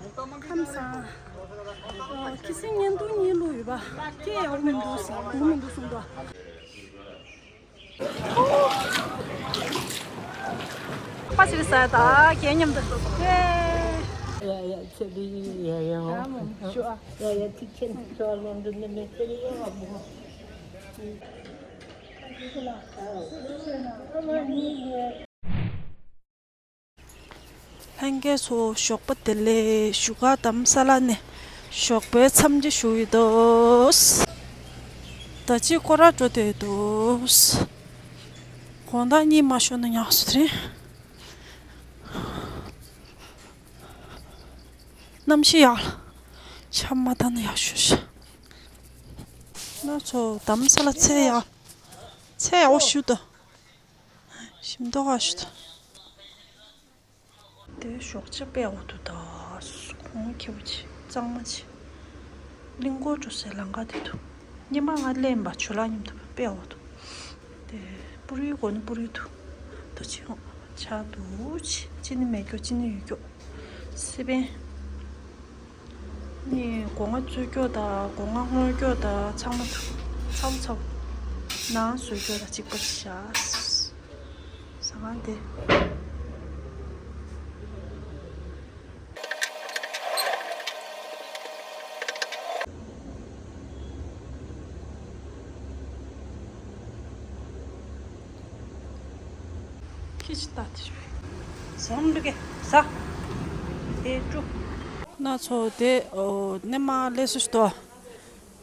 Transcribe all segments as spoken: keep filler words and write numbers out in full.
ཁམས་བཟང་། ཨོ། ཁྱི་སེང་བརྙན་ཐུང་གཉིས་བླུགས་ཡོད་པ། སྐད་ཡག་པོ་མི་འདུག་ཟེར། གོ་མི་འདུག་གསུངས་འདུག་པ་ཅིག་ཟ་ད་གད་མཉམ་དུ། ཡ་ཡ་ཚེ་རིང་ཡ་ཡ། ཡ་མོ་ཞུ་ཨ། ཡ་ཡ་ཚིག་ཆེན་ཚོ་ལོན་དུ་ནི་མེད་ཚེ་རིང་ཡ་མོ། ལྷན་རྒྱས་ཚོ་ཞོགས་པ་བདེ་ལེགས། བཞུགས་སྒར་རྡ་རམ་ས་ལ་ནས་ཞོགས་པའི་འཚམས་འདྲི་ཞུ་ཡི་འདུག་ད་ཅི་སྐོར་ར་འགྲོ་བསྡད་འདུག་དགོང་དག་གཉིད་མ་ཤོར་ན་ཡག་སོ་དེ་རིང་། གནམ་གཤིས་ཡག་ལ། ཆར་མ་བཏང་ན་ཡག་ཤོས་ཤག་ང་ཚོ་རྡ་རམ་ས་ལ་ཚལ་ཡག་ཚལ་ཡག་པོ་ཞིག་འདུག་ཞིམ་མདོག་ཁ་ཤས་འདུག་དེ་ཞོགས་ཇ་དཔེ་ཡག་པོ་འདུག་ད་གོང་ཁེ་པོ་ཆེ། གཙང་མ་ཆེ། གླིང་སྐོར་འགྲོ་སའི་ལམ་ཁ་དེ་འདུག་སྔོན་མ་ང་སླེབས་པ་ཇོ་ལགས་མཉམ་དུ་དཔེ་ཡག་པོ་འདུག་དེ་སྤུ་རིའི་སྒོ་ནས་སྤུ་རིའི་འདུག་ད་ཅི་ཡང་ཆར་འདུག་ཅི་ཅི་ནི་མེད་སྐྱོ་ཅི་ནི་ཡོད་སྐྱོ། སི་པན། ནི་སྒོ་ང་རྩོད་སྐྱོ་དང་སྒོ་ང་སྔོག་སྐྱོ་དང་ཚང་མ་འདུག་ཚ་བོ་ཚ་བོ། ནང་བཟོ་སྐྱོ་དང་གཅིག་པ་བཞག་ཟ་ཁང་དེ། ཁྱི་ཅི་ལྟ་དེ་ཞོག་ཟམ་འདུག་གེ་ཟ། དེ་བཅུ། ན་ཚོ་དེ་ཨོ་ནེ་མ་ལས་སུ་ཞིག་ཏོ།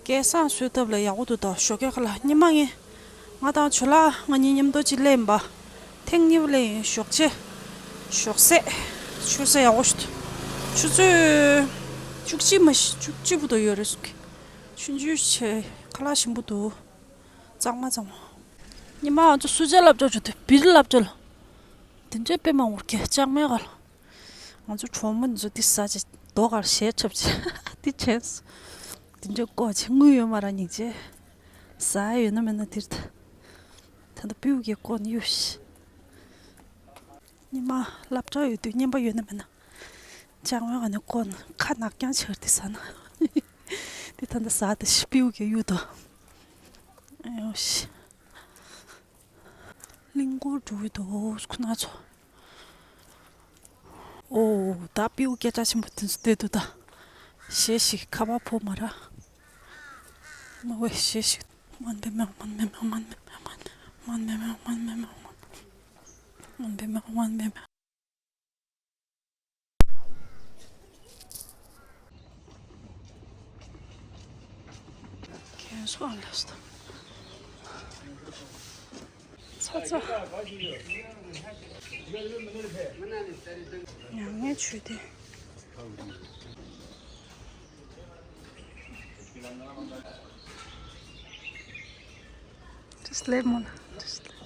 སྐལ་བཟང་གསོལ་ཐབ་ལ་ཡག་པོ་འདུག་ཏོ། ཞོགས་ཀས་ཁ་ལ་ཉི་མ་ངས་ང་དང་ཇོ་ལགས་ང་གཉིས་མཉམ་དུ་ཅིག་སླེབས་པ། ཐེངས་གཉིས་པ་སླེབས་ཡིན། ཞོགས་ཇ། ཞོགས་ཟས། ཆུ་ཟས་ཡག་པོ་ཞིག་འདུག་ཆུ་ཚོད་བཅུ་གཅིག་མ་གཅིག་བཅུ་གཅིག་བར་དུ་ཡོད་རེད་གསུང་གི་ཆུང་ཆུང་བྱས་ཁ་ལག་ཞིམ་པོ་འདུག་གཙང་མ་གཙང་མ། ཉི་མ་ང་ཚོ་སུ་ཇ་སློབ་གྲྭ་འགྲོ་དུས་བིར་སློབ་གྲྭ་ལ། དེ་འདྲའི་དཔེ་མང་བོར་གྱི་ལྕགས་མའི་ག་ལ། ང་ཚོ་གྲོགས་མོ་འདི་ཚོ་འདི་ཟ་ཅིག་རྡོ་གར་ཞལ་ཁྲབ་ཅིག་འདི་བྱས། དེ་འདྲའི་ཀོ་ཅིག་དངུལ་ཡོད་མ་ར་སྙིང་རྗེ། ཟ་ཡ་ཡོད་ན་མེད་ན་དེར་ད། ད་ལྟ་སྤིའུ་གི་ཀོ་ནི་གཡུག་ཤི། ཉི་མ་སློབ་གྲྭ་ཡོད་དུས་རྔན་པ་ཡོད་ན་མེད་ན། ལྕགས་མའི་ག་ནས་ཀོ་ནི་ཁ་ནག་རྐྱང་ཆགས་དེ་ཟ་ན། དེ་ད་ལྟ་ཟ་དེ་ཤི་སྤིའུ་གི་གཡུག་དོ། ཨེ་ཡོ་ཤི། གླིང་སྐོར་འགྲོ་གི་འདུག་ཁོ་ན་ཚོ། ཨོ། ད་སྤིའུ་སྐད་གྲགས་ཆེན་པོ་དེ་ཚོ་བལྟས་འདུག་ད། གཞས་ཤིག་ཁ་པར་ཕོག་མ་ར། མ་ཝེ་གཞས་ཤིག་ཁྱེད་ཚོ་ཨ་ལས་ད། ཚ་ཚ། མྱ་ངན་བྱུས་ཏེ། Just leave, Mona. Just leave.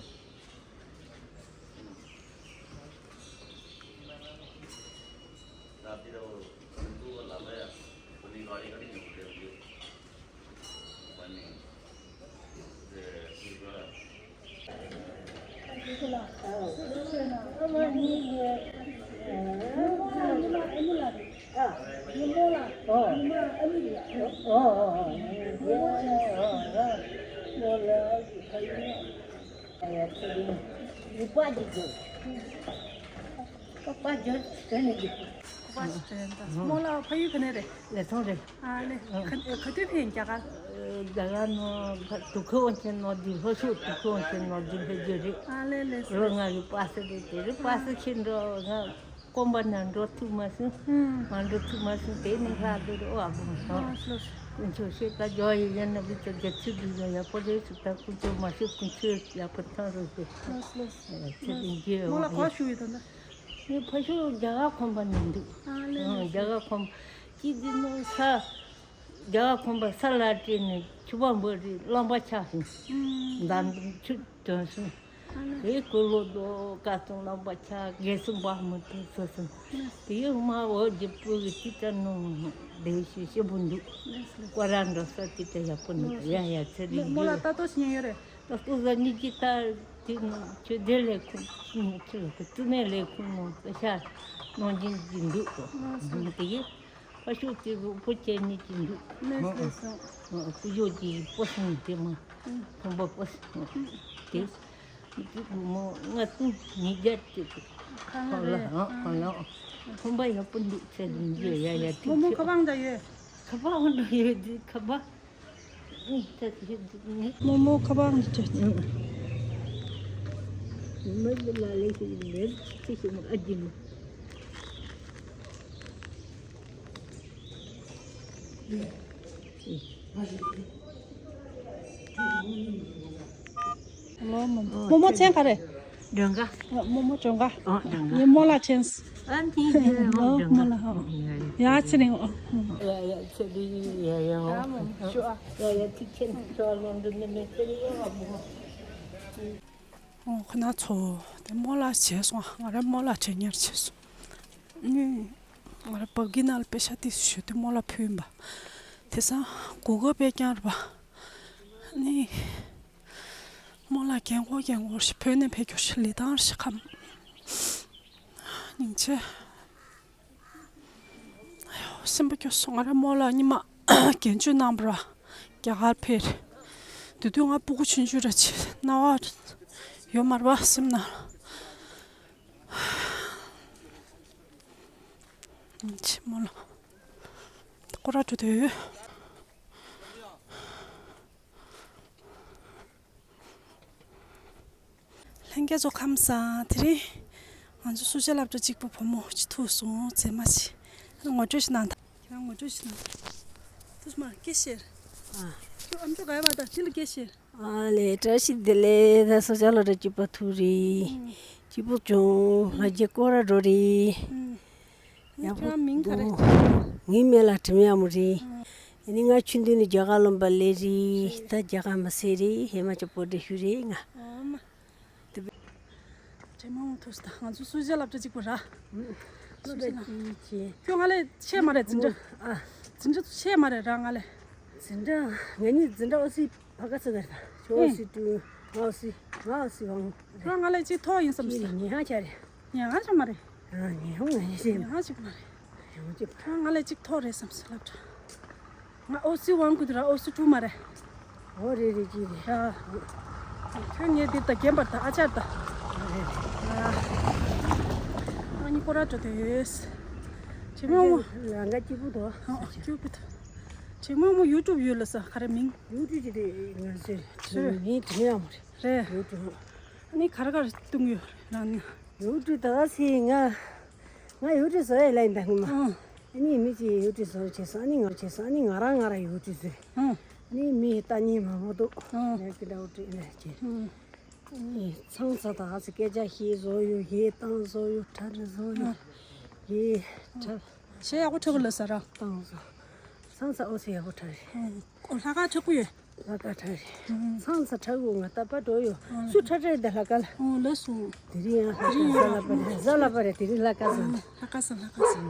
ཁོ་པ་ཞིག་དྲན་ད། མོ་ལ་ཕ་ཡུལ་ག་ནས་རེད། ལས་ཐོག་རེད། ཨ་ལེ། ཨ། ག་ག་དུས་ཕེབས་རྒྱ་གར། རྒྱ་གར་ནང་དུ་ཁོ་དབང་ཆེན་ནང་འཛིན་ལྷོ་ཕྱོགས་དུ་ཁོ་དབང་ཆེན་ནང་འཛིན་ཕེབས་རྒྱུ་རེད། ཨ་ལེ་ལེ། ལོ་ལྔ་ཡི་པ་སེ་རེད། དེ་རིང་པ་སེ་ཁྱེད་འགྲོ་ང་རྐང་པ་ན་འགྲོ་ཐུབ་མ་སོང་། ཨང་། ང་འགྲོ་ཐུབ་མ་སོང་། དེ་ནས་ལྷག་རྡོ་རུ་ཨ་བུ་མ་སོང་། ཨ་ལོ། དཀོན་མཆོག་ཤེས་ད་རྒྱ་ཡི་ཡན་ན་བི་ཙ་རྒྱ་ཚུལ་འདི་ཡང་ཡག་པོ་རེད་ཟེར། ད་དཀོན་མཆོག་མ་ཤེས། དཀོན་མཆོག་ཡག་པོ་ཐང་རུ་ཟེར། ལོ་ལོ། ཨ་ཚེ་འདི་རྒྱུ་མོ་ལ་ག་པར་བཞུགས་ཡོད་ད་ལྟ། ངའི་ཕ་ཤུལ་རྒྱ་གར་ཁོམ་པ་ནས་འདུག་ཨ་ལེ་ལེ། ཨང་། རྒྱ་གར་ཁོམ་པ་སྐྱིད་འདི་ནོ་ས། རྒྱ་གར་ཁོམ་པ་ས་ལ་སྤྲད་ནས་ཆུ་བ་འབོད་རེད། རླངས་པ་ཆག་ཞིང་། ཨང་། འདམ་ཆུ་དོན་སོང་། ཨ་ལེ། དེ་ཀུ་ལོ་རྡོ་ཀ་ཙང་རླངས་པ་ཆག་རྒས་སོང་། བ་མི་ཐུབ་སོ་སོང་། ཨ་ལེ། དེ་ཡང་མ་འོ་རྒྱུ་པུ་གི་ཏི་ཏྲ་ནོ་དེ་ཤི་ཤི་བུ་འདུག་ཨ་ལེ། ཀ་ར་འགྲོ་ས་ཏི་ཏྲ་ཡག་པོ་འདུག་ཨ་ལེ། ཡ་ཡ་ཚེ་རིང་མོ་ལ་ལྟ་རྟོག་ཞིག་ཉན་ཡོད་རེད། ད་ལྟོ་ཟ་ནི་ཅི་ལྟར་དེ་ནང་ཆོས་སྡེ་ལས་ཁུངས་ནང་ཆོས་ལ་ཁུ་ཙི་ནས་ལས་ཁུངས་ནང་ས་ཤ་ནང་སྦྱིན་གྱི་འདུག་གོ། ཨ་ལེ། དེ་ཡིན། ཕ་ཤུལ་དེ་རུ་ཕོ་ཁྱེར་ནི་ཅི་འདུག་ལེས་ལེས་སོང་། ཕུ་ཡོ་དེ་སྤོ་སོང་དེ་མ། ཕོང་པ་སྤོ་སོང་། དེ་དེ་གུ་མོ་ང་ཏུ་ཉི་རྒྱ་དེ་དུ་ཁ་ལ་ཨ་ཁ་ལ་ཕོང་པ་ཡག་པོ་འདུག་ཚེ་རིང་རྒྱུ་ཡ་ཡ་དེ་མོ་མོ་ཁ་པང་ད་ཡོད། ཁ་པང་འདྲ་ཡོད་དེ་ཁ་པང་། རྨོ་མོ་ཁ་པར་འདི་བྱས། རྨོ་མོ་མཚན་ག་རེ། སྒྲོལ་དཀར། རྨོ་མོ་སྒྲོལ་དཀར། ཨོ་སྒྲོལ་དཀར། ངའི་རྨོ་ལགས་མཚན། ཨ་ནི་ཡ་ཡ་ཨོ་རྨོ་ལགས་ཨོ། ཡ་ཡ་ཚེ་རིང་ཨོ། ཡ་ཡ་ཚེ་རིང་ཡ་ཡ་ཨོ། ཡ་ཡ་ཚེ་ཆེན་ཤོག་ལོ་འདི་ནི་མེད་ཚེ་རིང་ཨོ། ཨོ་ཁོ་ན་ཚོ་དེ་རྨོ་ལགས་བྱས་སོང་། ང་རང་རྨོ་ལགས་བྱས་ཉར་བྱས་སོང་། ནི་ང་རང་བབ་ཀྱི་ནང་ལ་པེ་ཤ་ཏིས་ཞུ་དེ་རྨོ་ལགས་ཕུལ་ཡིན་པ། དེ་སང་གོ་སྐབས་དཔེ་རྐྱང་རེད་པ། ནི། རྨོ་ལགས་རྒན་གོག་རྒན་གོག་ཞིག་བོད་ནས་ཕེབས་རྒྱུ་ཞིག་ལི་ཐང་ཞིག་ཁམས། སྙིང་རྗེ། ཨ་ཡོ་སེམས་པ་སྐྱོ་སོང་། ང་རང་རྨོ་ལགས་ཉི་མ་རྒན་བཅོས་གནང་བ་ར་རྒྱ་གར་ཕེབས། དེ་དུས་ང་སྤུ་གུ་ཆུང་ཆུང་ར་ཆེ་རྣ་བ་ཡོད་མ་རེད་པ་སེམས་ནང་། སྙིང་རྗེ་རྨོ་ལགས། སྐོར་ར་འགྲོ་དུས། ལྷན་རྒྱས་ཚོ་ཁམས་བཟང་། དེ་རིང་ང་ཚོ་སུ་ཇཱ་སློབ་གྲྭ་གཅིག་པ་བུ་མོ་གཅིག་ཐུག་སོང་། མཛེས་མ་ཞིག་ངོ་སྤྲོད་ཞིག་གནང་དང་། ཁྱེད་རང་ངོ་སྤྲོད་ཞིག་གནང་དང་། ཐུགས་མ་སྐད་ཤེར། ཨ། ཁྱོད་ཨམ་ཅོག་ག་ཡ་བ་དང་དེ་ལ་སྐད་ཤེར། ཨ་ལེ་བཀྲ་ཤིས་བདེ་ལེགས། ད་སུ་ཇཱ་སློབ་གྲྭ་གཅིག་པ་ཐུག་རེད། ཨུམ། སྐྱིད་པོ་བྱུང་། ལྷ་རྗེ་སྐོར་ར་འགྲོ་རེད། ཨུམ། ཡག་པོ་ཁྱོད་རང་མིང་ག་རེ། འདུག་ངའི་མིང་ལ་དྲིམ་ཡག་མོ་རེད། ཨ་ནི་ང་ཆུང་དུས་ནས་རྒྱ་གར་ལུང་པ་སླེབས་རེད། ད་རྒྱ་གར་མ་ཟེར་རེད། ཧེ་མ་ཅིག་བོད་འདྲ་ཞུ་རེད་ང་། ཨོ་མ། དེ་བས། དྲི་མ་མང་ཐུག་སོང་། ད་ང་ཚོ་སུ་ཇཱ་སློབ་གྲྭ་གཅིག་པ་ར། སློབ་གྲྭ་གཅིག་བྱས། ཁྱོད་ང་ལས་ཆེ་མ་རེད་འཛིན་གྲྭ། ཨ། འཛིན་གྲྭ་ཆེ་མ་རེད་ར་ང་ལས། འཛིན་གྲྭ་ང་གཉིས་འཛིན་གྲྭ་ཨོ་སི་ཕ་ག་ཚོད་རེད་ད། ཁྱོད་ཨོ་སི་ཀྲུའུ། ང་ཨོ་སི། ང་ཨོ་སི་ཝང་། ཁྱོད་ང་ལས་གཅིག་མཐོ་ཡིན་བསམ་སོང་། ངེད་ཧང་ཆ་རེད། ཉན་ཧ་ཅང་མ་རེད། ཨ། ཉན་ཧང་ང་ཉན་ཤེས། ཉན་ཧ་ཅིག་མ་རེད། ཉན་ཧང་ཅིག་མ་རེད། ཁྱོད་ང་ལས་གཅིག་མཐོ་རེད་བསམ་སོང་སློབ་གྲྭ། ང་ཨོ་སི་ཝང་གི་དུ་ར་ཨོ་སི་ཀྲུའུ་མ་རེད། འོ་རེད་རེད་ཅི་རེད། ཨ། ཁྱོད་ངའི་འདི་ད་རྒན་པར་ད་ཨ་ཅག་ད། རེད། ཨ། ང་གཉིས་སྐོར་ར་འགྲོ་དུས་ཡོད། ཇེ་མང་མོ། ལང་ཀ་སྐྱིད་པོ་འདུག་ཨ། སྐྱིད་པོ་འདུག་ཇེ་མང་མོ་ཡུ་ཊུབ་ཡོད་ལ་ས་ག་རེ་མིང་། ཡུ་ཊུབ་ཅི་རེད་ང་ཚོས། ཚོས། མིང་དྲན་ཡག་མོ་རེད། རེད། ཡུ་ཊུབ། ཨ་ནི་ག་རེ་ག་རེ་བཏུང་ཡོད་རང་ན། ཡུ་ཊུབ་ད་ག་སི་ང་། ང་ཡུ་ཊུབ་བཟོ་ཡ་ལ་ཡིན་ད་སྔོན་མ། ཨང་། ཨ་ནི་མི་གཅིག་ཡུ་ཊུབ་བཟོ་བྱས་སོང་། ཨ་ནི་ང་བྱས་སོང་། ཨ་ནི་ང་རང་ང་རང་ཡུ་ཊུབ་བཟོས། ཨང་། ཨ་ནི་མི་ལྟ་ཉན་མང་པོ་འདུག་ཨང་། ལས་ཀྱི་འདྲ་བོ་བྲིས་ལས་བྱས། ཨང་། ཨ་ནི་ཚང་ས་ད་ག་སི་སྐད་ཆ་བཤད་བཟོ་ཡོད། གཞས་བཏང་བཟོ་ཡོད། གྲ་སྒྲིག་བཟོ་ཡོད། ཨང་། གཞས་གྲ། གཞས་ཡག་པོ་འཁྲབ་གི་ལ་ས་ར། བཏང་བཟོ། ཚང་ས་ཨོ་སི་ཡག་པོ་འཁྲབ་རེད། ཨང་། ཨོ་ལྷག་དཀར་འཁྲབ་གི་ཡོད། ལྷག་དཀར་འཁྲབ་རེད། ཨང་། ཚང་ས་འཁྲབ་གི་ང་ད་པ་འགྲོ་ཡོད། ཨང་། སུ་འཁྲབ་འཁྲབ་ད་ལྷག་དཀར་ལ། ཨོ་ལགས་སོ། དེ་རིང་ཡང་ལྷག་དཀར་གཟའ་ལྷག་པ་རེད། གཟའ་ལྷག་པ་རེད། དེ་རིང་ལྷག་དཀར་ཟེར། ཨང་། ལྷག་དཀར་ཟེར་ལྷག་དཀར་ཟེར།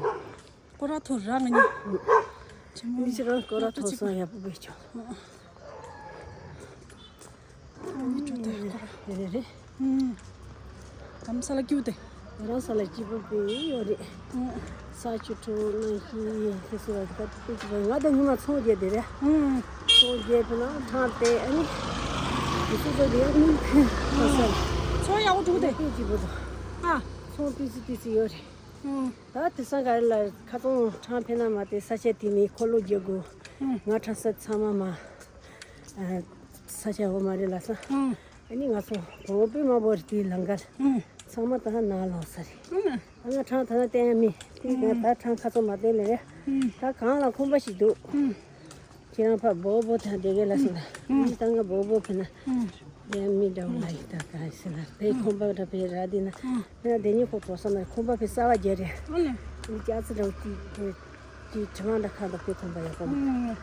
སྐོར་ར་ཐོར་ར་ང་གཉིས། ཨང་། ཆེན་མོ། མི་ཕྱི་རང་སྐོར་ར་ཐོར་སོང་། ཡག་པོ་བེད་ཆོག་ཨང་། ཨང་། ཨ་ནི་འགྲོ་དེ་སྐོར་ར། རེད་རེད། ཨུམ། དམ་ས་ལ་སྐྱིད་དེ། ང་རང་ས་ལ་སྐྱིད་པོ་དཔེ་ཡོད་རེད། ཨུམ། ས་ཆུ་ཁྲོ་གནམ་གཤིས་དེ་ཚོ་ལ་ད་དཔེ་སྐྱིད་པོ། ང་དང་ཉི་མ་ཚོང་རྒྱག་དེ་རེད། ཨུམ། ཚོང་རྒྱག་དེ་ན་ཐང་དེ་ཨ་ནི། དེ་ཚོ་ཚོ་རེད། ཨ་ནི་ཁ་ས་ལ། ཚོང་ཡག་པོ་འགྲོ་དེ། དཔེ་སྐྱིད་པོ་འདུག་ཨ། ཚོང་ཏི་སི་ཏི་སི་ཡོད་རེད། ཨུམ། ད་དེ་སང་ག་རེ་ལ་ཁ་ཚོང་ཁྲང་ཕེ་ན་མ་དེ་ས་ཆ་དེ་ནི་འཁོར་ལོ་རྒྱག་དགོས། ཨུམ། ང་ཁྲང་ས་ཚང་མ་མ། ཨ། ས་ཆ་འོ་མ་རེད་ལ་ས། ཨུམ། ཨ་ནི་ང་ཚོ་བོང་བུ་དཔེ་མང་པོ་རེད་དེའི་ལང་ཀར། ཨུམ། ཚང་མ་ད་ནང་ལོག་ས་རེད། ཨུམ། ཨ་ང་ཁྲང་ད་ན་བསྟན་ཡ་མི། དེ་ང་ད་ཁྲང་ཁ་ཚོ་མ་བསྟན་ལེ་རེད། ཨུམ། ད་གང་ལ་ཁོམ་པ་ཞིག་འདུག་ཨུམ། ཁྱེད་རང་ཕ་བོ་བོ་དང་བསྡད་གས་ལ་སོང་ད། ཨུམ། ཨ་ནི་ད་ང་བོ་བོ་ཕེ་ན། ཨུམ། བསྟན་མི་འདྲ་བོ་ལ་ཡི་ད་ག་ཟེར་ན་བའི་ཁོམ་པ་འདྲ་བའི་ར་དེ་ན། ཨུམ། ང་དེ་ཉིད་ཁོ་གྲོགས་ས་ན་ཁོམ་པ་བའི་གསར་བ་རྒྱ་རེད། ཨ་ལེ། ཨ་ནི་སྐྱ་ཚེ་འདྲ་བོ་དེ་བོ། དེའི་དྲི་མ་འདྲ་ཁ་འདོགས་པའི་ཁོམ་པ་ཡག་པོ་མི་འདུག་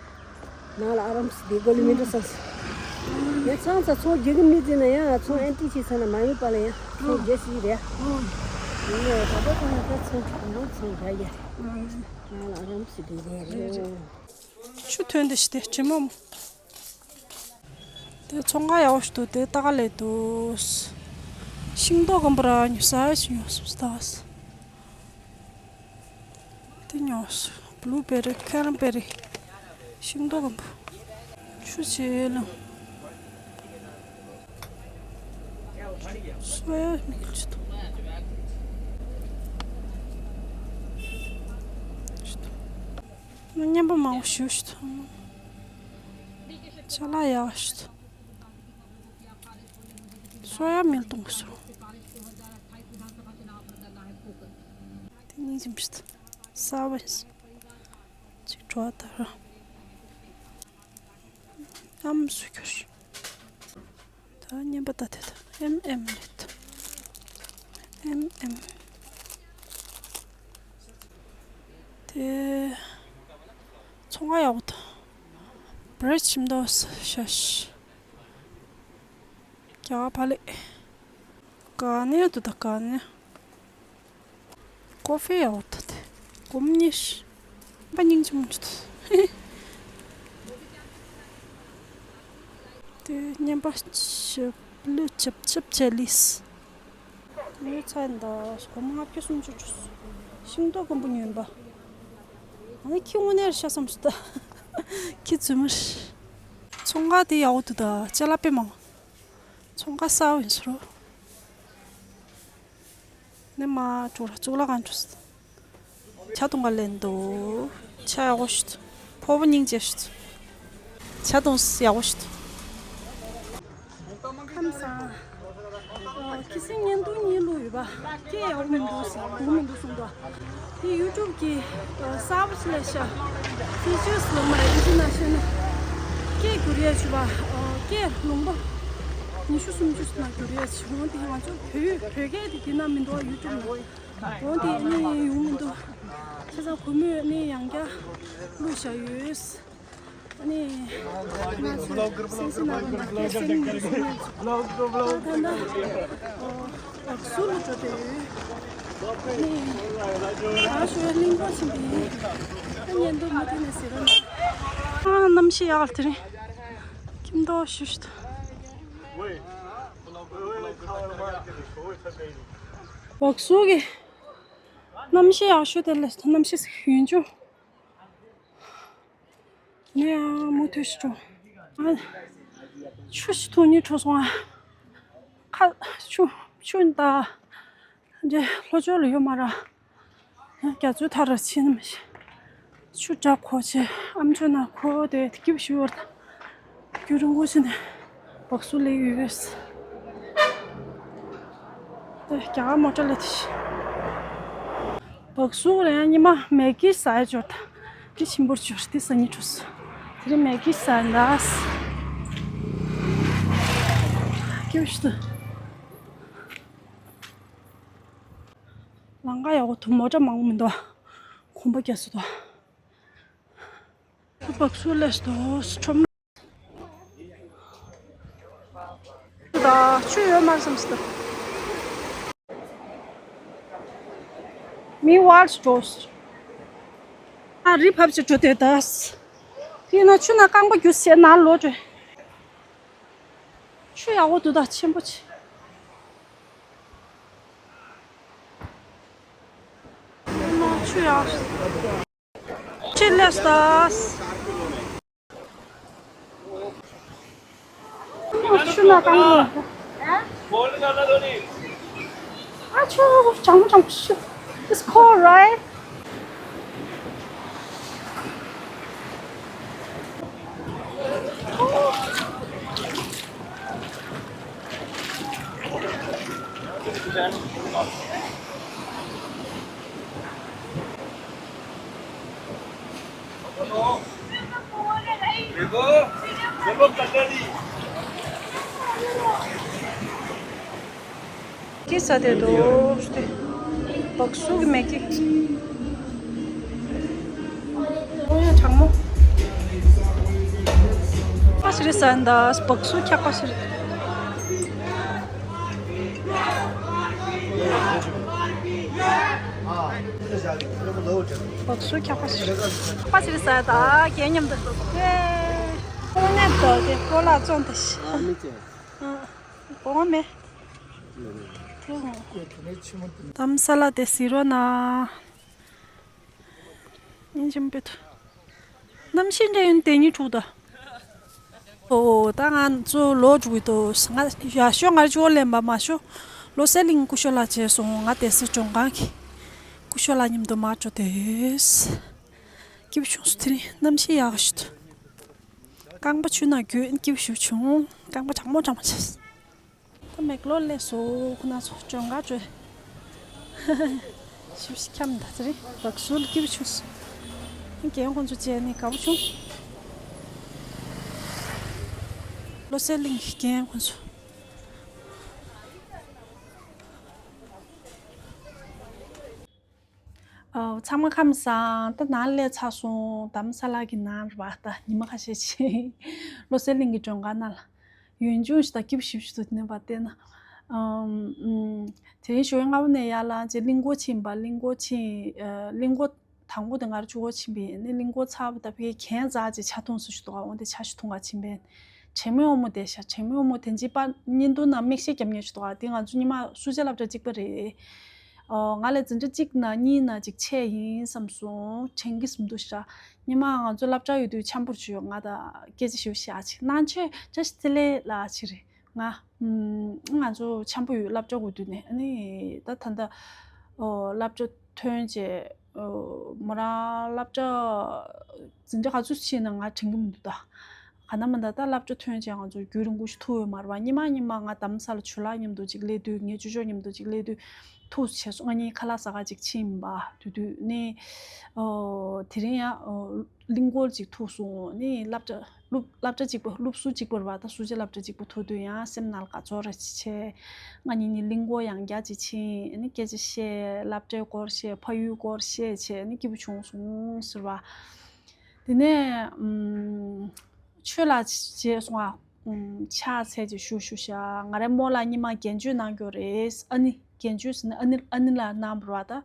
ནང་ལ་ཨ་རམ་སི་དེ་གོ་ལི་མི་འགྲོ་ས་སོ། ངས་ཚང་ས་ཚོང་རྒྱག་གི་མི་འཛིན་ན་ཡང་ཚོང་ཨན་ཏི་བྱེད་ཚར་ན་མ་ཡོད་པ་ལ་ཡང་ཚོང་རྒྱག་སྲིད་རེད། ཡིན་ནའི་ད་ལྟ་ཚང་ད་ཚོང་ཡང་ཚོང་རྒྱག་ཡ་རེད། ནང་ལ་ཨ་རམ་སི་དེ་རེད་རེད། ཆུ་ཐོན་འདི་ཞིག་དེ་དྲི་མ་མོ། དེ་ཚོང་ཁང་ཡག་པོ་ཞིག་འདུག་དེ་ལྟ་ག་ལས་འདུག་ཤིང་ཏོག་གམ་པ་ར་ཉོ་ས་ཞིག་ཉོ་སོང་ད། དེ་ཉོ་སོང་ བླུ་བེ་རི། ཁེ་རམ་བེ་རི། ཤིང་ཏོག་སྐམ་པོ། ཆུ་བྱེད་ལ། སོ་ཡ་མི་འགལ་ཆུ་ཏོ། མཉམ་པོ་མང་པོ་ཞུ་ཞུ་ཏོ། ཅ་ལག་ཡག་ཞུ་ཏོ། སོ་ཡ་མིལ་གཏོང་ཞུ། དེ་གཉིས་ཅི་མི་ཤེས། གསར་པ་ཡིན། ཅིག་འགྲོ་བ་ལྟར། ཨམ་སུ་ཁྱོར། ད་བརྙན་པ་ལྟ་དེ་ད་ཨེམ་ཨེམ་རེད། ཨེམ་ཨེམ། དེ་ཚོང་ཁང་ཡག་པོ་འདུག་བྷི་རེད་ཆེ་མདོག་ཤ་ཤ། རྒྱ་གར་ཕ་ལེ། ག་ནས་འདུག་ད་ག་ནས། ཀོ་ཧྥི་ཡག་པོ་འདུག་དེ་སྒོར་མོ་ཉི་ཤུ། པ་སྙིང་རྗེ་མོ་ཅིག་འདུག་དེ་བརྙན་པ་ཞབས་ལུས་ཆབ་ཆབ་བྱས་ལིས། ཉོས་ཚར་ཡིན་ད། སྒོར་མོ་ལྔ་བཅུ་སུམ་ཅུ་འགྲོ་སོང་། ཤིང་ཏོག་སྐམ་པོ་ཉོས་པ། ཨ་ནི་ཁྱི་དངོས་གནས་རེད་ཤག་བསམ་སོང་ད། ཁྱི་རྫུན་མ་རེད། ཚོང་ཁང་དེ་ཡག་པོ་འདུག་ད། ཅ་ལག་དཔེ་མང་། ཚོང་ཁང་གསར་པ་ཡིན་ས་རེད། ནས་མ་འགྲོ་ར་གཙུག་ལག་ཁང་འགྲོ། ཇ་འཐུང་ག་སླེབས་འདུག་ཇ་ཡག་པོ་ཞིག་འཐུང་། ཕོར་པ་སྙིང་རྗེ་ཞིག་འཐུང་། ཇ་འཐུང་ཡག་པོ་ཞིག་འཐུང་། ཁམས་བཟང་། ཨོ། ཁྱི་སེང་བརྙན་ཐུང་གཉིས་བླུགས་ཡོད་པ། སྐད་ཡག་པོ་མི་འདུག་ཟེར། གོ་མི་འདུག་གསུངས་འདུག་དེ་ཡུ་ཊུབ་ཀྱི་གསར་པ་ཞིག་སླེབས་ཤག་ཕི་ཅར་ལ་མ་ཡིན་ན་ཤེས་ན། སྐད་བསྒྱུར་ཡས་བྱས་པ། ཨོ། སྐད་ལུང་པ་ཉི་ཤུ་སུམ་ཅུ་ནང་བསྒྱུར་ཡས་བྱས། འོ་དེ་ང་ཚོ་བོད་བོད་སྐད་དེ་དེ་ན་མི་འདུག་ཡུ་ཊུབ་ལ། འོ་དེ་ནི་ཡོང་མི་འདུག་བྱས་ཙང་གུས་མོས་ནི་ཡང་བསྐྱར་བླུགས་བཞག་ཡོད། ཨ་ནི། ང་ཚོས་སེམས་སེམས་ནང་ལ་སྐད་སེང་མི་སེང་ཡོད། ད་ལྟ་བག་ཟུར་ལ་འགྲོ་བསྡད་ཡོད། ཨ་ནི། ད་ཞོལ་གླིང་སྐོར་ཕྱིན་པ་ཡིན། ད་ཉན་དུ་མ་ཐུག་ནས་ཟེར་བ་ན། ཨ། གནམ་གཤིས་ཡག་དེ་རིང་། ཁྱིམ་ཐོག་ཞུ་ཞུ། བག་ཟུར་གྱི་གནམ་གཤིས་ཡག་ཤོས་དེ་ལ་གནམ་གཤིས་ཡུན་ཅུང་ནས་ཡང་མུ་མཐུད་ཞིག་འགྲོ། ཨ། ཆུ་ཞིག་འཐུང་སྙིང་བྲོ་སོང་ཨ། ཁ་ཆུ་ཆུ་ད་འདྲེ་ལྷོ་ཕྱོགས་ལ་ཡོད་མ་ར། རྒྱ་མཚོའི་མཐའ་རུ་ཕྱིན་ནམ་ཞིག་ཆུ་དྲག་གོ་ཆེ་ཨམ་ཆུ་ན་གོ་དེ་སྐྱིབས་ཞུ་བར་ད། རྒྱུ་རུ་འགོ་ཕྱིན་ནས་བག་ཟུར་ལས་ཡོད། དེ་རྒྱ་གར་མོ་ཊ་ལ་དེ་ཤི། བག་ཟུར་རེད་ཡ། ཉི་མ་མེ་གི་ཟ་ཡ་འབྱོར་ད། དེ་ཞིམ་པོར་འབྱོར་དེ་ཟ་སྙིང་བྲོ་སོང་། དེ་རིང་མེ་གི་ཟ་ཡ་ད། སྐྱིབས་ཞུ་ད། ལམ་ཁ་ཡག་པོ་འདུག་མོ་ཊ་མང་པོ་མི་འདུག་གོམ་པ་རྒྱག་སྲོལ་འདུག་བག་ཟུར་སླེབས་འདུག་ཁྲོམ། ད་ཆུ་ཡོད་མ་རེད་བསམ་སྲིད་ད། མི་ཝར་སི་ཊོ་སི། ཨ། རི་བབས་ཅིག་འགྲོ་དེ་ད། དེ་ན་ཆུ་ན་རྐང་པ་རྒྱུ་ཟེར་ན་ལོ་འགྲོ། ཆུ་ཡག་པོ་འདུག་ད་ཆེན་པོ་ཆེ། ཆུ་ཡག་ཆེ་ལས་ད། ཆུ་ན་རྐང་པ། ཨ་ཆུ་གྲང་མོ་གྲང་མོ་ཆུ། It's cold, right? ཀི་ས་དེ་དོ་སྟེ། བག་སུ་གི་མེ་ཀི། ཨོ་ཡ་གྲང་མོ། ཁ་ཤི་རེ་ས་འདའ་བག་སུ་ཁྱག་པ་ཤི་རེ། བག་སུ་ཁྱག་པ་ཤི་རེ། ཁ་ཤི་རེ་ས་ད་རྒྱན་མཉམ་དུ། ཡེ། ཁོ་ནས་དོ་དེ་ཁོ་ལ་བཙོང་དེ་ཤི། གོང་མེ། དམ་ས་ལ་དེ་ཟི་རོ་ན། ཡིན་གཅིག་མིན་པའི་ཐུ། གནམ་གཤིས་འདྲ་ཡིན་དེ་ཉིད་དྲུག་ད། ཨོ་ད་ང་ཚོ་ལོ་དྲུག་གི་དོ་ང་ཡ་ཤོ་ང་ཅོ་ལེན་པ་མ་ཤོ། ལོ་སེ་ལིང་སྐུ་ཞོ་ལ་བྱས་སོང་། ང་དེ་སི་ལྗོངས་མཁར་གི་སྐུ་ཞོ་ལ་མཉམ་དུ་མ་ཅོ་དེས། སྐྱིད་པོ་བྱུང་སོང་། དེ་རིང་གནམ་གཤིས་ཡག་ཤོ་དུ། རྐང་པ་ཆུ་ནང་རྒྱུས་སྐྱིད་པོ་ཞིག་བྱུང་། རྐང་པ་གྲང་མོ་གྲང་མོ་བྱས། ད་མེག་ལོར་སླེབས་སོང་། ཁོ་ན་ཚོ་ལྗོངས་མཁར་བྱོས། ཞིབ་ཞིབ་འཁྱམས་ད་ཚེ་རིང་བག་ཟུར་སྐྱིད་པོ་བྱུང་སོང་། རྒན་ཁོང་ཚོ་བྱས་ནས་དགའ་པོ་བྱུང་། ལོ་སེ་ལིང་གི་རྒན་ཁོང་ཚོ། ཨོ། ཚང་མ་ཁམས་བཟང་། ད་ནང་སླེབས་ཚར་སོང་། དྷ་རམ་ས་ལ་གི་ནང་རེད་པ། ད་ཉི་མ་ཁ་ཤས་ཤིག་ལོ་སེ་ལིང་གི་ལྗོངས་མཁར་ནང་ལ། ཡུན་ཅུང་ཞིག་ད་སྐྱིད་པོ་ཞིབ་ཞིབ་ཏུ་ནས་པ་བལྟས་ན། ཨམ། ཨམ། དེ་རིང་ཞོགས་སྔ་པོ་ནས་ཡར་ལངས་རྗེས་གླིང་སྐོར་ཕྱིན་པ། གླིང་སྐོར་ཕྱིན། ཨ། གླིང་སྐོར་དང་པོ་དེ་ང་རང་ཆུ་བོ་ཕྱིན་པ་ཡིན། ནི་གླིང་སྐོར་ཚར་བ་ད་ཕ་གིར་གྱེན་འཛེགས་རྗེས་ཇ་འཐུང་ས་ཞིག་འདུག་ག་འོ་དེ་ཇ་ཞིག་འཐུང་ག་ཕྱིན་པ་ཡིན། དྲན་མེད་དབང་མོ་བསྡད་ཤག་དྲན་མེད་དབང་མོ་དེ་རྗེས་པ་བརྙན་ཐུང་ནང་མིག་ཤེལ་རྒྱབ་མཁན་ཞིག་འདུག་ག་དེ་ང་ཚོ་ཉི་མ་སུ་ཇ་སློབ་གྲྭ་གཅིག་པ་རེད། ཨོ། ང་ལས་འཛིན་གྲྭ་གཅིག་ནང་གཉིས་ནང་ཅིག་ཆད་ཡིན་བསམ་སོང་། དྲན་གྱི་མི་འདུག་ཤག་ཉི་མ་ང་ཚོ་སློབ་གྲྭ་ཡོད་དུས་འཆམ་པོ་བྱོས། ང་ད་སྐད་ཆ་ཞིབ་བཤད་ཅིག་གནང་ཆོས་བཀྲ་ཤིས་བདེ་ལེགས་ལགས་ཅིག་རེད། ང་། ཨམ། ང་ཚོ་འཆམ་པོ་ཡོད། སློབ་གྲྭ་དགོས་དུས་ནས། ཨ་ནི་ད་ད་ལྟ། ཨོ། སློབ་གྲྭ་ཐོན་རྗེས། ཨོ། མོ་རང་སློབ་གྲྭ་འཛིན་གྲྭ་ག་ཚོད་ཕྱིན་ན་ང་དྲན་གྱི་མི་འདུག་ད། ག་ན་མ་ད་ད་སློབ་གྲྭ་ཐོན་རྗེས་ང་ཚོ་རྒྱུན་རིང་པོ་ཞིག་ཐུག་ཡོད་མ་རེད་པ། ཉི་མ་ཉི་མ་ང་དྷ་རམ་ས་ལ་ཇོ་ལགས་མཉམ་དུ་ཅིག་སླེབས་དུས། ངའི་ཅོ་ཅོ་མཉམ་དུ་ཅིག་སླེབས་དུས་ཐུག་བྱས་སོང་། ང་གཉིས་ཁ་ལག་ཟ་ག་ཅིག་ཕྱིན་པ། དེ་དུས་ནི། ཨོ། དེ་རིང་ཡང་། ཨོ། གླིང་སྐོར་ཅིག་ཐུག་སོང་། ནི་སློབ་གྲྭ་སློབ་སློབ་གྲྭ་གཅིག་པ། སློབ་ཟུར་གཅིག་པ་རེད་པ། ད་སུ་ཇ་སློབ་གྲྭ་གཅིག་པ་ཐུག་དུས་ཡང་སེམས་ནང་ལ་དགའ་ཚོར་རེ་བྱས། ང་གཉིས་ནི་གླིང་སྐོར་ཡང་བསྐྱར་ཅིག་ཕྱིན། ནི་སྐད་ཆ་བཤད། སློབ་གྲྭའི་སྐོར་བཤད། ཕ་ཡུལ་སྐོར་བཤད་བྱས། ནི་སྐྱིད་པོ་བྱུང་སོང་ཟེར་བ། དེ་ནས། ཨམ། ཆོས་ལ་བྱས་སོང་ཨ། ཨམ། ཕྱག་འཚལ་ཅིག་ཞུ་ཞུ་ཤག་ང་རའི་རྨོ་ལགས་སྔོན་མ་རྒྱན་གཅོད་གནང་ཡོད་རེད། ཨ་ནི་རྒྱན་གཅོད་ཟེར་ན་ཨ་ནི་ཨ་ནི་ལགས་གནང་བ་རེད་པ། ད་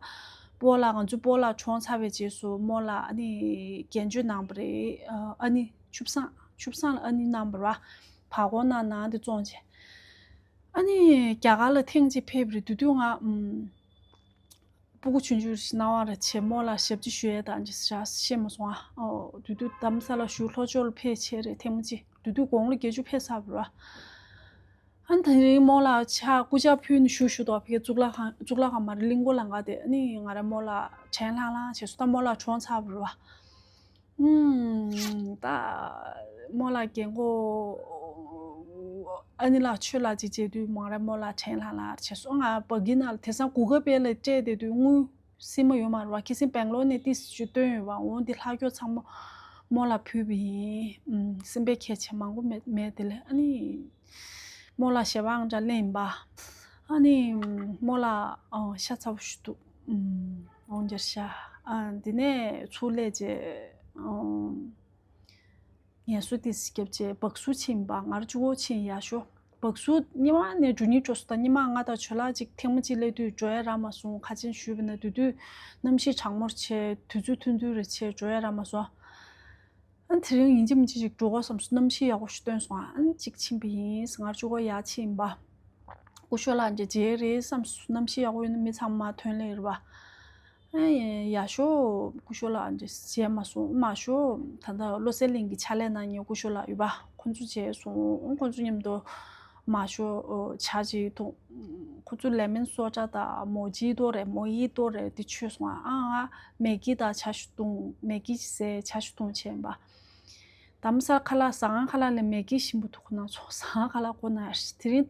སྤོ་ལགས། ང་ཚོའི་སྤོ་ལགས་གྲོངས་ཚར་བའི་རྗེས་སུ་རྨོ་ལགས་ཨ་ནི་རྒྱན་གཅོད་གནང་བ་རེད། ཨ་ནི་ཆུ་བཟང་། ཆུ་བཟང་ལ་ཨ་ནི་གནང་བ་རེད་པ། བར་སྐོར་གནང་གནང་དེ་བཙོང་བྱས། ཨ་ནི་རྒྱ་གར་ལ་ཐེངས་གཅིག་ཕེབས་པ་རེད། དེ་དུས་ང་ཨམ། སྤུ་གུ་ཆུང་ཆུང་ཞིག་སྣང་བ་རེ་བྱས། རྨོ་ལགས་ཞབས་ཕྱི་ཞུ་ཡས་དང་ཅི་ཟེར་ཤེས་མ་སོང་ཨ། ཨོ། དེ་དུས་དྷ་རམ་ས་ལ་བཞུགས། ལྷོ་ཕྱོགས་ལ་ཕེབས་བྱས་རེད། ཐེངས་མ་གཅིག་དེ་དུས་དགུང་ལོ་བརྒྱད་ཅུ་ཕེབས་ཚར་བ་རེད། ཨ་ནི་དེ་རིང་རྨོ་ལགས་ཕྱག་སྐུ་ཕྱག་ཕུལ་ནས་བཞུགས་བཞུགས་འདུག་ཕ་གིའི་གཙུག་ལག་ཁང་། གཙུག་ལག་ཁང་མ་རེད། གླིང་སྐོར་ལ་ང་དེ། ཨ་ནི་ང་རའི་རྨོ་ལགས་དྲན་ལྷང་ལྷང་བྱས་སོང་། ད་རྨོ་ལགས་གྲོངས་ཚར་བ་རེད་པ། ཨུམ། ད་རྨོ་ལགས་རྒན་གོག་ཨ་ནི་ལགས་ཆོས་ལགས་ཅིག་མཇལ་དུས་མོ་ར་རྨོ་ལགས་དྲན་ལྷང་ལྷང་བྱས་སོང་། ང་སྦ་གི་ནང་ལ་དེང་སང་གུ་གལ་པེ་ལ་སྤྲད་བསྡད་དུས་དངུལ་སིལ་མ་ཡོད་མ་རེད་པ། ཁ་སང་སྦེང་ལོར་ནས་ཏོག་ཙམ་ཅིག་བཏོན་ཡོད་པ། འོ་འདི་ལྷག་རྒྱུ་ཚང་མ་རྨོ་ལགས་ཕུལ་བ་ཡིན། ཨུམ། སེམས་པའི་ཁྱད་ཆེ་མང་པོ་མེད་མེད་དེ་ལས། ཨ་ནི་རྨོ་ལགས་ཞལ་པར་ཨང་གྲངས་ལེན་ཡིན་པ། ཨ་ནི་རྨོ་ལགས་ཨ་ཤ་ཚ་པོ་ཞིག་འདུག་ཨུམ། འོང་རྒྱུར་ཤ། ཨ། འདི་ནས་ཚུར་སླེབས་རྗེས། ཨུམ། ངལ་གསོ་ཏོག་ཙམ་བརྒྱབ་རྗེས་སྦག་སུར་ཕྱིན་པ། ང་རང་གཅིག་པོ་ཕྱིན། ཡག་ཤོས། སྦག་སུར་སྔོན་མ་ནས་འགྲོ་སྙིང་བྲོ་སོང་། ད་སྔོན་མ་ང་དང་ཇོ་ལགས་གཅིག་ཐེངས་མ་གཅིག་སླེབས་དུས་འགྲོ་ཡ་རག་མ་སོང་། ཁ་ཆེམས་ཞུས་པ་ན་དེ་དུས་གནམ་གཤིས་གྲང་མོ་རེད་བྱས། དུས་ཚོད་ཐུང་ཐུང་རེད་བྱས་འགྲོ་ཡ་རག་མ་སོང་། ཨ། དེ་རིང་ཡིན་གཅིག་མིན་གཅིག་ཅིག་འགྲོ་དགོས་བསམ་སོང་། གནམ་གཤིས་ཡག་པོ་ཞིག་སྟོན་སོང་། ཨ། གཅིག་ཕྱིན་པ་ཡིན། ང་རང་གཅིག་པོ་ཡར་ཕྱིན་པ། སྐུ་ཞབས་ལགས་འདྲ་མཇལ་རེད་བསམ་སོང་། གནམ་གཤིས་ཡག་པོ་ཡོད་ན་མི་ཚང་མ་ཐོན་སླེབས་རེད་པ། ཨ། ཡག་ཤོས་སྐུ་ཞབས་ལགས་འདྲ་མཇལ་མ་སོང་། མང་ཤོས་ད་ལྟ་བློ་གསལ་གླིང་གི་ཕྱག་ལས་གནང་མཁན་སྐུ་ཞབས་ལགས་ཡོད་པ། ཁོང་ཚོ་མཇལ་སོང་། ཁོང་ཚོ་མཉམ་དུ་མང་ཤོས་ཇ་ཅིག་འཐུང་། ཁོ་ཚོ་ལེ་མོན་སོ་ཌ་དང་མོ་ཇི་ཏོ་རེད། མོ་ཡི་ཏོ་རེད། དེ་མཆོད་སོང་། ཨ། ང་མེག་གི་དང་ཇ་ཞིག་འཐུང་། མེག་གི་ཟས་ཇ་ཞིག་འཐུང་བྱས་པ། དྷ་རམ་ས་ལ་ཁ་ལག་ཟ་ཁང་ཁ་ལག་ལས་མེག་གི་ཞིམ་པོ་འདུག་ཁོ་ན་ཚོ་ཟ་ཁང་ཁ་ལག་ཁོ་ན་ཡ་ཤི། དེ་རིང་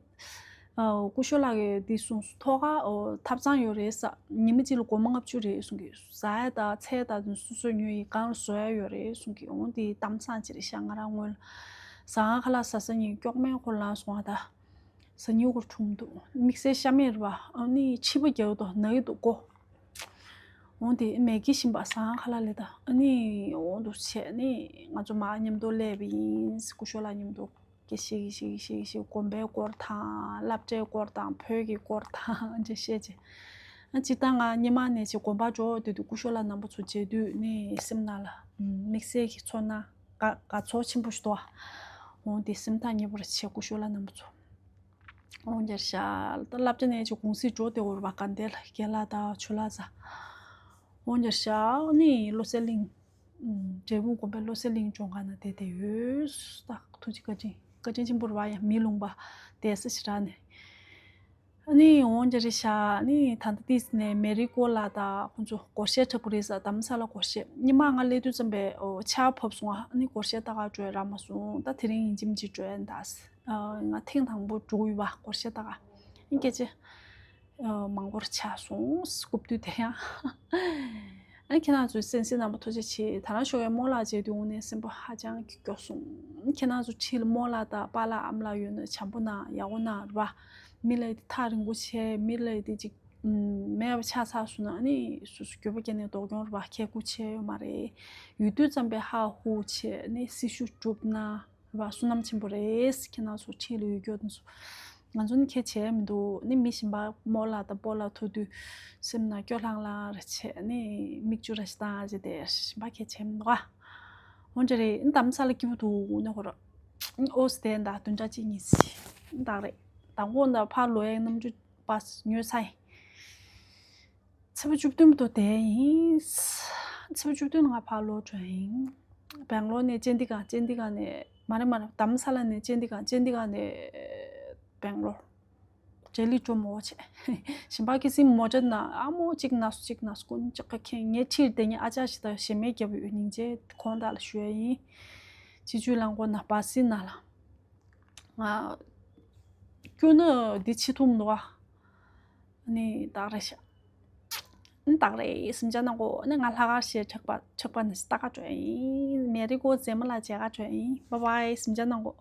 ཨ། སྐུ་ཞབས་ལགས་ཀྱིས་འདི་གསུངས་སོང་། ཐོག་ཁར་ཨོ་ཐབ་ཚང་ཡོད་རེད་ཟེར། ཉི་མ་གཅིག་ལ་སྒོར་མོ་ལྔ་བཅུ་རེད་གསུང་གི། ཟ་ཡ་དང་ཚལ་དང་སོ་སོས་ཉོ་ཡི། གང་ལ་བཟོ་ཡ་ཡོད་རེད་གསུང་གི། འོང་དེ་གཏམ་བཟང་ཅིག་རེད་ཤག་ང་རང་སྔོན་ལ་ཟ་ཁང་ཁ་ལག་ཟ་ས་ཉིན་སྐྱོག་མེད་ཁོ་ལངས་སོང་བ། ད་ཟ་སྙིང་ཁོ་འཁྲུངས་འདུག་དམིགས་བསལ་ཤ་མེད་རེད་པ། ཨ་ནི་ཕྱི་པོ་རྒྱག་འདུག་ན་གི་འདུག་གོ། འོང་དེ་མེག་གི་ཞིམ་པ་ཟ་ཁང་ཁ་ལག་ལས། ད་ཨ་ནི་འོང་དུ་བྱས་ནི་ང་ཚོ་མར་མཉམ་དུ་སླེབས་པ་ཡིན། སྐུ་ཞབས་ལགས་མཉམ་དུ་སྐད་ཆ་བཤད་ཀྱི་བཤད་ཀྱི་བཤད་ཀྱི་བཤད་ཀྱི། དགོན་པའི་སྐོར་དང་སློབ་གྲྭའི་སྐོར་དང་བོད་ཀྱི་སྐོར་དང་འདྲ་བཤད་བྱས། ཨ། སྤྱིར་བཏང་ང་སྔོན་མ་ནས་ཅིག་དགོན་པ་འགྲོ་དུས་དུས་སྐུ་ཞབས་ལགས་རྣམ་པ་ཚོ་མཇལ་དུས་ནི་སེམས་ནང་ལ་དམིགས་བསལ་གྱི་ཚོར་སྣང་དགའ་དགའ་ཚོར་ཆེན་པོ་ཞིག་འདུག་འོང་དེ་སེམས་ཐག་ཉེ་པོ་རེ་བྱས། སྐུ་ཞབས་ལགས་རྣམ་པ་ཚོ། འོང་རྒྱུར་ཤ། ད་སློབ་གྲྭ་ནས་ཅིག་གུང་སེང་འགྲོ་བདེ་བོ་རེད་པ། དགའ་ལྡན་ལ་རྒན་ལགས་དང་ཇོ་ལགས་ཚོ། འོང་འདིར་ཤག་ནི་བློ་གསལ་གླིང་། ཨུམ། འབྲས་སྤུངས་དགོན་པའི་བློ་གསལ་གླིང་ལྗོངས་ཁ་ན་བསྡད་དེ་ཡོད། ད་ཐུགས་རྗེ་བཀའ་དྲིན་བཀའ་དྲིན་ཆེན་པོ་རེད་བ། ཡང་མི་ལུང་པ་བསྡད་ས་ཞིག་རག་ནས། ཨ་ནི་འོང་འདིར་ཤག་ནི་ད་ལྟ་ཏིས་ནས་མེ་རི་ཀོ་ལ་ད་ཁོང་ཚོ་སྒོར་གཞས་འཁྲབ་ཀྱི་རེད་ས། དྷ་རམ་ས་ལ་སྒོར་གཞས། ཉི་མ་ང་སླེབས་དུས་ཙམ་པས་ཨོ་ཆར་བབས་སོང་ཨ། ཨ་ནི་སྒོར་གཞས་ལྟ་ག་འགྲོ་ཡ་རག་མ་སོང་། ད་དེ་རིང་ཡིན་གཅིག་མིན་གཅིག་འགྲོ་ཡ་ཡིན་ད། ཨ་ང་ཐེངས་དང་པོ་འགྲོ་གི་ཡོད་བ། སྒོར་གཞས་ལྟ་ག། ཨ་ནི་སྐད་ཆ། ཨ་མང་པོར་ཆགས་སོང་། རྐུབ་དུས་དེ་ཡང་། ཨ་ཁྱེད་རང་ཚོའི་གསན་གཟིགས་གནང་བ་ཐུགས་རྗེ་ཆེ། ད་རང་ཞོགས་ཀས་རྨོ་ལགས་མཇལ་དུས་དངོས་གནས་སེམས་པ་ཧ་ཅང་གི་སྐྱོ་སོང་། ཁྱེད་རང་ཚོ་འཁྲིས་ལ་རྨོ་ལགས་དང་པཱ་ལགས་ཨ་མ་ལགས་ཡོད་ན་བྱམས་པོ་གནང་། ཡག་པོ་གནང་རེད་བ། མི་ལ་ཡི་དེ་ཐག་རིང་པོ་བྱས། མི་ལ་ཡི་དེ་ཅིག་ཨུམ་མེད་པ་ཆགས་ཚར་སོང་ན་ཨ་ནི་སོ་སོ་འགྱོད་པ་སྐྱེས་ནས་ལྡོག་གྱོང་རེད་བ། ཁྱད་སྐུ་ཆེ་ཡོད་མ་རེད། ཡོད་དུས་ཙམ་པས་ཧ་ཧུ་བྱས་ནས་སྲི་ཞུ་སྒྲུབ་ན། རེད་བ། བསོད་ནམས་ཆེན་པོ་རེད། ཁྱེད་རང་ཚོ་འཁྲིས་ལ་ཡོད་རྒྱུ་དེ་ཚོ། ང་ཚོ་ནི་ཁྱད་བྱས་མི་འདུག་ནི་མི་གཞན་པ་རྨོ་ལགས་དང་སྤོ་ལགས་ཐུག་དུས་སེམས་ནང་སྐྱོ་ལྷང་ལྷང་རེ་བྱས་ནི་མིག་ཆུ་རེ་ཞིག་བཏང་ཨ་ཅེ་དེ་གཞན་པ་ཁྱད་བྱས་མི་འདུག་ཨ། འོན་ཏེ་རེད། ཨིན་དྷ་རམ་ས་ལ་སྐྱིད་པོ་འདུག་ནི་ཧོ་ར། ཨོ་སི་དེ་འདའ་བདུན་ཕྲག་གཅིག་གཉིས་ཟིན་འདག་རེད། དང་པོ་འདའ་ཕར་ལོག་ཡའི་གནམ་གྲུ་པ་སི་ཉོས་ཚར་ཡིན། ཚེས་པ་བཅུ་བདུན་དུ་བསྡད་ཡིན། ཚེས་པ་བཅུ་བདུན་ང་ཕར་ལོག་འགྲོ་ཡིན། སྦེང་ལོར་ནས་ཅན་ཌི་གར། ཅན་ཌི་གར་ནས་མ་རེད་མ་རེད། དྷ་རམ་ས་ལ་ནས་ཅན་ཌི་གར། ཅན་ཌི་གར་ནས་སྦེང་ལོར། ཌེ་ལི་འགྲོ་མོ་བྱས། གཞན་པ་ཁེ་སིང་མོ་ཊ་ན་ཨ་མོ་གཅིག་ན་སུ་གཅིག་ན་སུ་ཀུན་གཅིག་ག་ཁེན། ངའི་འཁྲིས་དེ་ཉིད་ཨ་ཅག་ཞིག་དང་གཞས་མེད་རྒྱབ་ཡོད། སྙིང་རྗེ་ཁོང་དག་ལ་ཞུ་ཡ་ཡིན། སྤྱི་སྤྱོད་རླངས་འཁོར་ན་བ་སི་ན་ལ། ང་སྐྱོ་ན་འདི་ཆི་ཐུམ་འདུག་ཨ། ནི་དག་རེད་ཤག་ནི་དག་རེད། སེམས་ཅན་ནང་གོ་ནི་ང་ལྷག་དཀར་ཞེས་དྲེགས་པ་དྲེགས་པ་ནི་ལྟ་ག་འགྲོ་ཡིན། མེ་རི་ཀོ་མཛེས་མ་ལ་མཇལ་ག་འགྲོ་ཡིན། བཱའི་བཱའི། སེམས་ཅན་ནང་གོ།